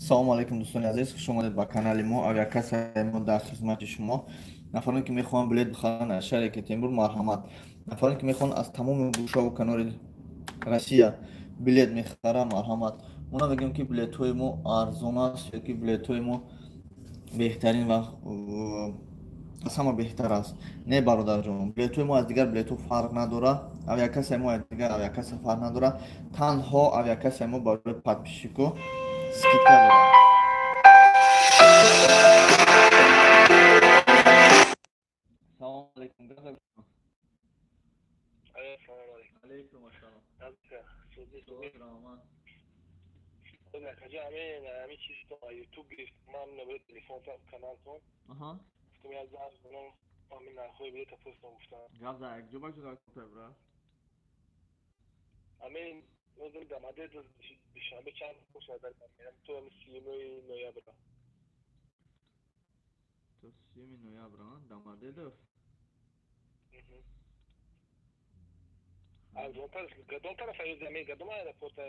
Салому алайкум, дӯстони азиз, хуш омадед ба канали мо. Авиакассаи мо дар хизмати шумо. Нафароне, ки мехоҳанд билет бихаранд аз шаҳри Екатеринбург, марҳамат. Нафароне, ки мехоҳанд аз тамоми гӯшаву канори Россия билет мехаранд, марҳамат. Мо намегӯем, ки билетҳои мо арзон аст ё ки билетҳои мо беҳтарин ва аз ҳама беҳтар аст. Не, бародарҷон, билетҳои мо аз дигар билетҳо фарқ надорад, авиакассаи мо аз дигар авиакасса фарқ надорад. Танҳо авиакассаи мо барои подписчико скидка дорад. Салому алайкум. Салому алайкум. Алайкум ассалом. Раҳмат. Акаҷон, ҳамин чиз Ютуб гирифт, ман набояд телефон каналтон. Гуфтам, як занг занам, ҳамин нархҳои билета пурсам, гуфтам. Гап за, якҷо ба ҷо купе, бра. Ҳамин ҳозир Домодедово, Душанбе чанд бошад? То ҳамин 30-уми ноябр. То 30-уми ноябр Домодедово. Арзонтар кадом тараф? Ҳамин кадом аэропорта,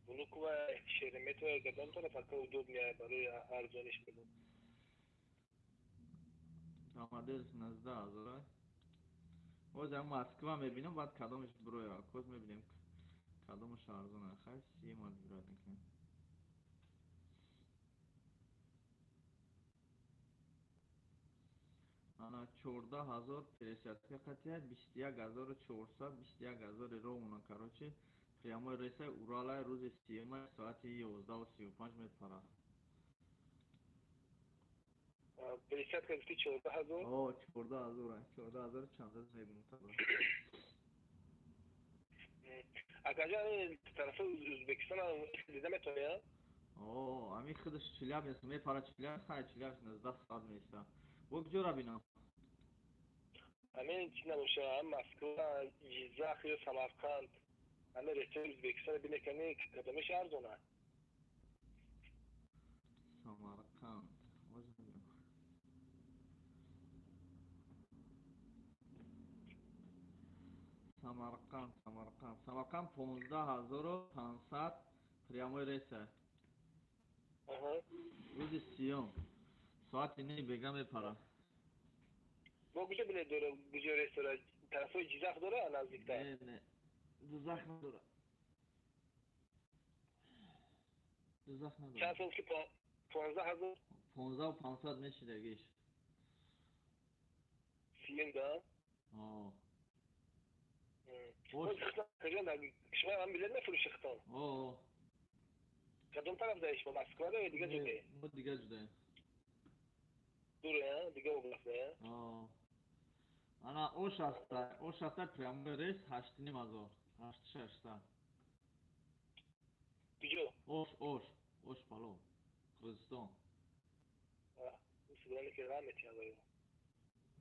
Внуково, Шереметьево, кадом тараф ака удобнее барои арзониш мебуд? Домодедово 19 000. Ҳозир Москва мебинам, баъд кадомаш бироя, коз мебинем, кадомаш арзона. Хай, сима выбирать мекунем. Ана, 14 000 пересадка қатия, 21 400, 21 000 ровно. Короче, прямой рейсай Уралай, рӯзи 30-ума соати 11:35 мепарад. Пересадка гуфти, 14 000? О, 14 000, 14 000 чанда мегум таба. Акаҷон, тарафи Ӯзбекистон дида метавонӣ? О, ами худаш Челябинск мепарад, Челябинск, хай, Челябинск 19 соат меиста. Бо куҷора бинам? Ҳамин чи набоша, Москва, Ҷиззах ё Самарқанд, ҳамин рейсҳои Ӯзбекистон бинекани, кадомеш арзона? Самарқанд, боз мебинам. Самарқанд, Самарқанд, Самарқанд 15 500, прямой рейса. Рӯзи 30-ум соати 9 бега мепарад. Бо куҷо билет дора, куҷо рейс дора? Тарафҳои Ҷиззах дора наздиктар? Не, не, Ҷиззах надора, Ҷиззах надора. Чанд сол ки, 15 000? 15 500 мешидагиш. 30-ум да? О. Шумо ҳам билет мефурӯши хитон? О. Кадом тараф даи шумо, Москва да ё дига ҷое? Мо дига ҷудоем. Дур, дига област да? Ана, Ош аста, Ош аста, прямой рейс 8 500, 8600. Куҷо? Ош, Ош, Ош пало, Қирғизистон. Ки ғам метиҳад.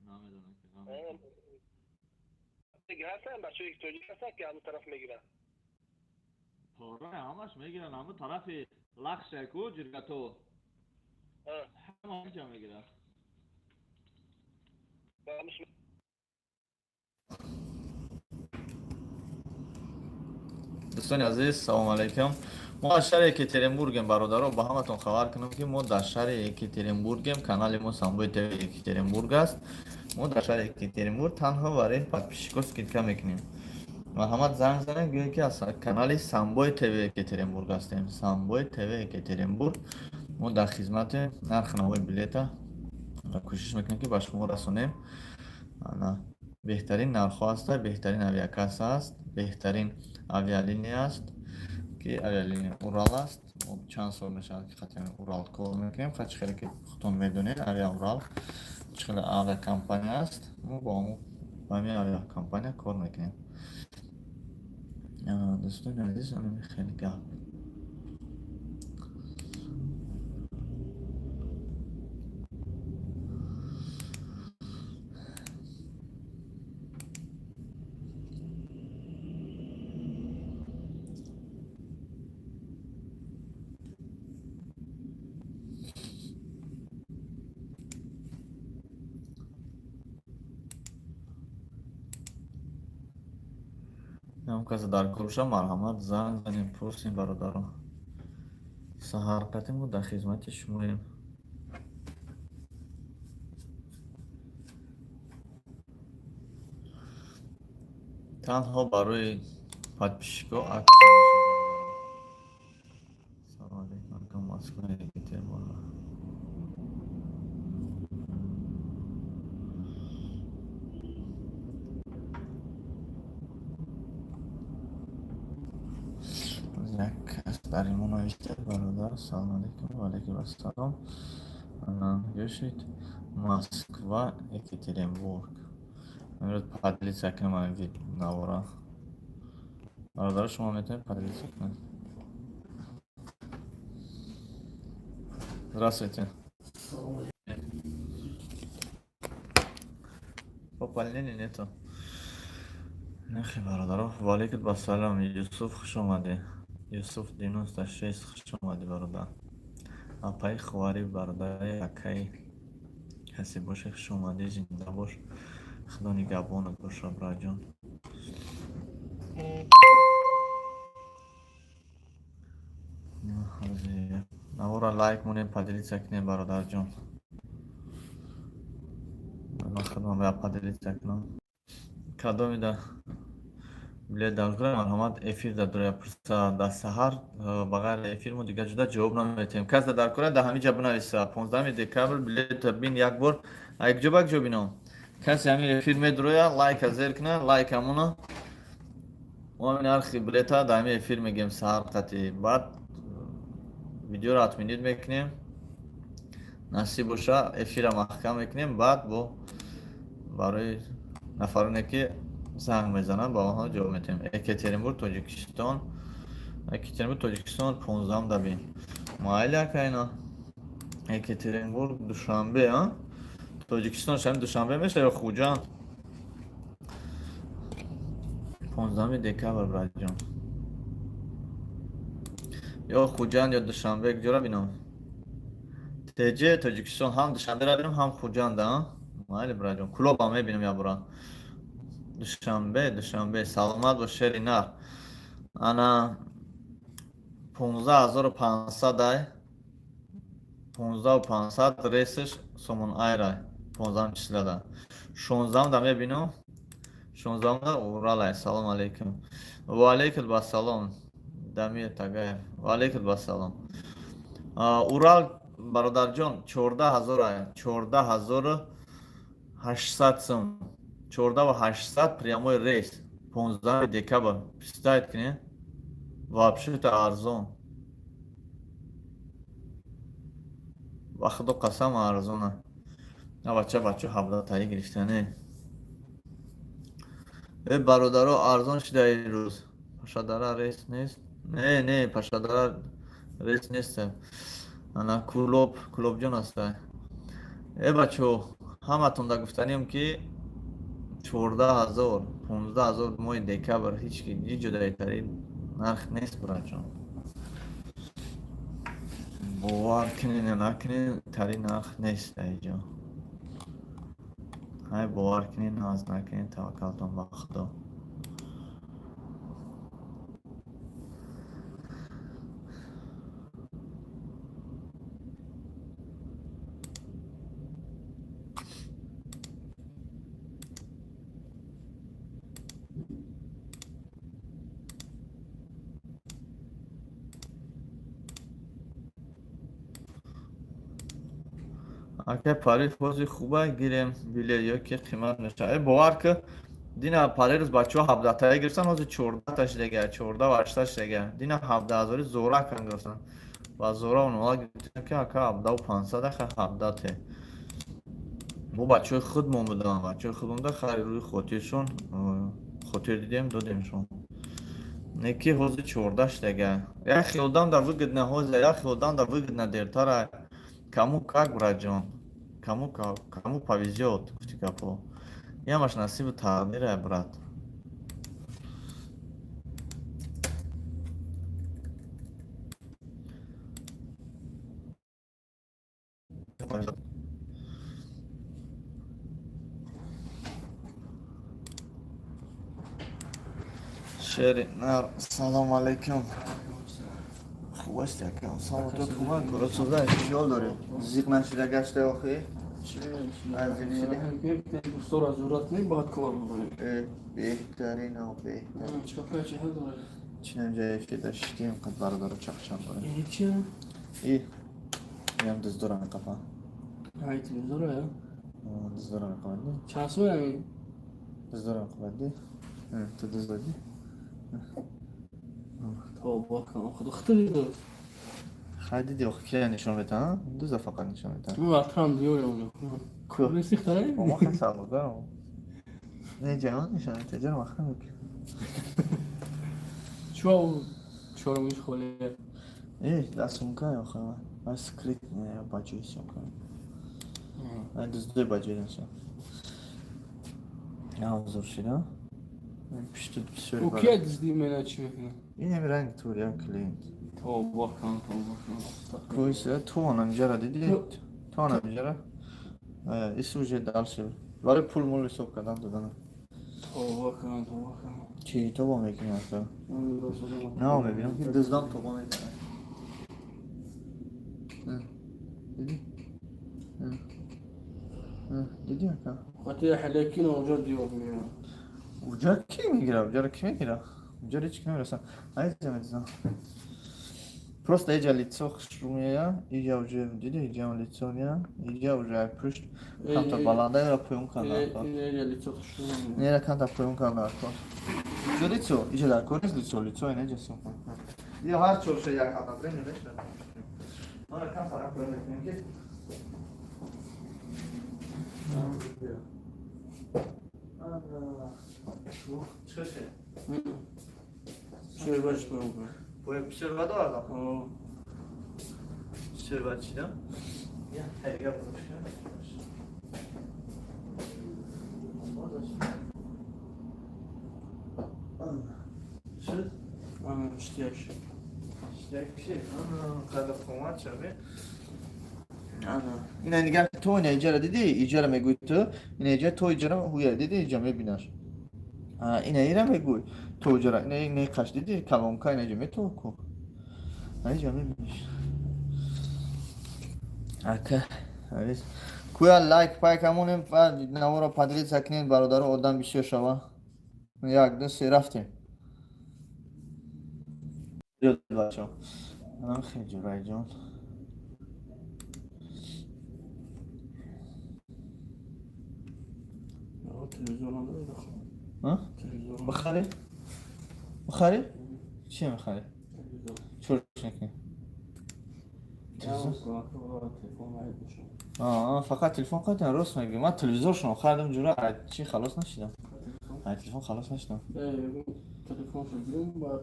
Намедонам ки ғам. Ҳастанд бачаҳои тоҷик ҳастанд, ки ҳамун тараф мегиранд? Пора ҳамаш мегиранд, ҳамун тарафи Лахшаку, Ҷиргато, ҳама ҷа мегиранд. Ба Дӯстони азиз, салому алайкум. Мо аз шаҳри Екатеринбургем, бародаро. Ба ҳаматон хабар кунам, ки мо дар шаҳри Екатеринбургем. Канали мо Самбои ТВ Екатеринбург аст. Мо дар шаҳри Екатеринбург танҳо барои подписчико скидка мекунем. Марҳамат, занг занед, гӯед, ки аз канали Самбои ТВ Екатеринбург ҳастем. Самбои ТВ Екатеринбург, мо дар хизмати нархи навои билета кӯшиш мекунем, ки ба шумо расонем. Ана, беҳтарин нархҳо ҳаста, беҳтарин авиакасса аст, беҳтарин авиалиния аст, ки авиалиния Урал аст. Мо чанд сол мешавад, ки хати Урал кор мекунем. Хачи хеле ки худтон медонед, Авиа Урал чӣ хеле авиакомпания аст. Мо бо ҳамин авиакомпания кор мекунем. Дӯстони азиз, анами хеле гап. Касе дар кор боша, марҳамат, занг занем, пурсем, бародарон. Саҳарқати мо дар хизмати шумоем. Танҳо барои подписчикҳо акция мешавад. Салом алейкум, ака, Москва, Екатеринбург. Як кас дар имо навиштад, бародар, салом алейкум, ва алейкум ассалом. Гӯшед, Москва, Екатеринбург. Имрӯз поделиться кунем ҳамин навора. Бародаро, шумо метавонед поделиться кунед. Здравствуйте. Пополнения нету. Нахи, бародаро. Ва алейкум ассалом. Юсуф, хуш омадӣ. Юсуф 96, хуш омадӣ, бародар. Апаи, ховари, бародари, акаи касе боше, хуш омадӣ, зинда бош. Худо нигаҳбонат боша, браҷон. Навора лайк монем, поделиться кунем, бародарҷон. Ман худам бояд поделиться кунам. Кадомида билет дар кора, марҳамат, эфир дар дуря пурса. Дар саҳар ба ғайри эфир мо дигар ҷуда ҷавоб наметиҳем. Кас дар кора, дар ҳамин ҷа бинависа: 15 декабр билета бин як бор. Якҷо ба якҷо бинам. Касе ҳамин эфир медуроя, лайка зер куна, лайк ҳамуна. Мо ҳамин нархи билета дар ҳамин эфир мегӯем саҳар қатъи. Баъд видеоро отменить мекунем. Насиб боша, эфира маҳкам мекунем, баъд бо барои нафароне ки занг мезананд, ба онҳо ҷавоб медиҳем. Екатеринбург, Тоҷикистон. Екатеринбург, Тоҷикистон, 15 даби. Майли, акайна. Екатеринбург, Душанбе, а? Тоҷикистон шами Душанбе меша ё Хуҷанд? 15 декабр, братҷон. Ё Хуҷанд, ё Душанбе, куҷора бинам? ТЖ, Тоҷикистон, ҳам Душанберо бинам, ҳам Хуҷанд, а? Майли, братҷон. Кулобам мебинам як бора. Душанбе, Душанбе, саломат бош, шери нар. Ана 15 500 ай. 15 500 рейсш Сомон Айрай. 15 числада. 16 да мебинам. 16 да Уралай. Салом алейкум. Ва алейкум ассалом. Дамир Тагаев. Ва алейкум ассалом. Урал, бародарҷон, 14 000 ай. 14 800 сум. 14 800, прямой рейс. 15 декабр. Представить кунед? Вообще-то арзон. Ба худо қасам, арзона. На бача, бача 17 таи гирифтане. Э, бародаро, арзон шуда ин рӯз. Пашадара рейс нест? Не, не, Пашадара рейс нест. Ана Кулоб, Кулобҷон аста. Э, бачо, ҳаматон да гуфтанем, ки 14 000, 15 000 моҳи декабр ҳеҷ ки ҳеҷ ҷо даитари нарх нест, браҷон. Бовар кунед ё накунед, тари нарх нест дар инҷо. Ҳай, бовар кунед, наз накунед, таваккалтон ба Худо. Акай, Париж бози хуба гирем билет ё ки қимат мешавад? Э, бовар ки, дина парирӯз бачаҳо ҳабдаҳтая гирифтан, ҳозир 14та шудага, 14 8та шудага. Дина 17 ҳазори зора кан гирифтан. Ба зора онҳо гирифтан, ки ака, 17 500, аха, ҳабдате. Бо бачаҳои худмон буданд, бачаҳои худмон да хари рӯи хотиршон хотир дидем, додемшон. Не ки ҳозир 14 шудага. Як хелодам да выгодно ҳозир, як хелодам да выгодно дертара. Кому как, братҷон. Кому повезет, гуфти гапо. Ямаш насибу тақдира, брат. Шери нар, салом алейкум. Хуб аст, якам. Саломатот хуб аст? Корот соза, чӣ ҳол дорӣ? Зиқ нашида гашта охи? Дӯстора зурат не баъд кор бикунем. Беҳтарин, беҳтарин. Чӣ чӣ ҳол дорӣ? Чинам ҷои эфир шиштем, қад бародаро чақчам дорем. Ин чи? И инам дуздора меқапа. Ай, телевизора я? Дуздора меқапади. Чанд сол ами? Дуздора меқапади. Ту дуздоди? Тавба кун, худо худо дӯст. Хай, диди, охи кия нишон метаҳам? Дуза фақат нишон метаҳам. Ту вақтам диёрам. Ку? Нисихтара? Мо хай сармодарам. Не, ҷавон нишон метаҳ, ҷаро махрам мекунӣ. Чуа чорумиш холе. Э, да сумка охи ман. Ман скрит не, баҷои сумка. Ман дуздои баҷои нишон. Ҳозир шида. Пишту бисёр. У кия дуздӣ мена чӣ мекунад? Ин ҳами ранг тур як клиент. Тавба кун, тавба кун. Кӯйса, ту онам ҷара диди? Ту онам ҷара? Ис уже дальше. Барои пул мул ҳисоб кардан доданам. Тавба кун, тавба кун. Чӣ тобо мекунӣ аста? На, мебинам ки дуздам тобо мекунад. Диди? Диди, ака? Хати ҳалекин оҷа диёр меёрам. Уҷа ки мегира? Уҷаро ки мегира? Уҷаро ҳеч ки намераса. Айҷа медизам. Просто иҷа лицо хушрӯ меоя, иҷа уже диди, иҷа лицо меоя, иҷа уже ай пушт камта баланда ера поён карда. Нера камта поён карда кор. Иҷа лицо, иҷа дар кор нест лицо, лицо ина иҷа сум. Ия ҳар чорша як одновременно мешавад. Мара камта поён мекунем ки. Чӣ шуд? Шербаш поён кун. Бисёр вад овардам. Бисёр вад чидам. Я, ҳайга бошад. Шуд? Иштияк. Иштияк чи? Қадр қомат шави. Ина нигар, ту ина иҷара диди? Иҷара мегӯй ту. Ина иҷара то иҷара ҳуя диди, иҷа мебинаш. Ина ира мегӯй. То иҷара ина ина қаш диди, калонка ина иҷа мету ку. Иҷа мебиниш. Ака, арис. Куя лайк пайк амонем ва наворо поделиться кунед, бародаро, одам бисёр шава. Як, ду, се, рафтем. Бачо. Хеле ҷурайҷон. Телевизор надорӣ? Бихарӣ? Бихарӣ? Чи мехарӣ? Чорш мекунӣ? Фақат телефон қадим, рост мегӯӣ. Ман телевизоршон харидам, ҷура, чи халос нашидам. Ай телефон халос нашидам. Телефоншо гирим, баъд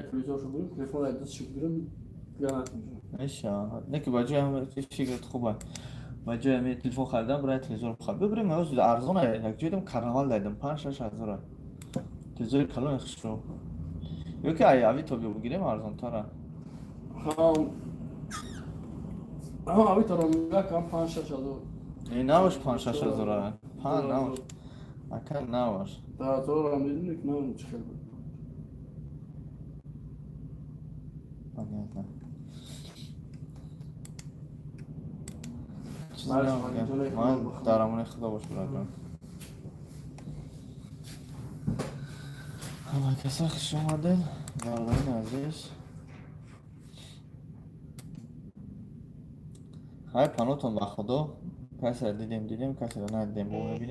телевизоршо гирим, телефон ай дастшо гирим, Меша. Не ки ба ҷои ҳама фикрат хуб аст. Ба ҷои ҳами телефон харидам, барои телевизор бихар. Бибирем, ҳозир арзон ай, як ҷой дидам, карнавал дидам, 5-6 ҳазор ай. Телевизори калони хушрӯ. Ё ки ай Авито биё бигирем, арзонтара. Ҳа, Авиторо якам 5-6 ҳазор. Э, набош 5-6 ҳазор ай. Панҷ набош. Ака, набош. 10 ҳазорам дидим, ки намедонам чӣ хел буд. Понятно. Ман дар амони худо бош, бародарҷон. Ҳама каса хуш омадед, бародарони азиз. Хай, панотон ба худо. Касеро дидем, дидем, касеро надидем, бо мебинем.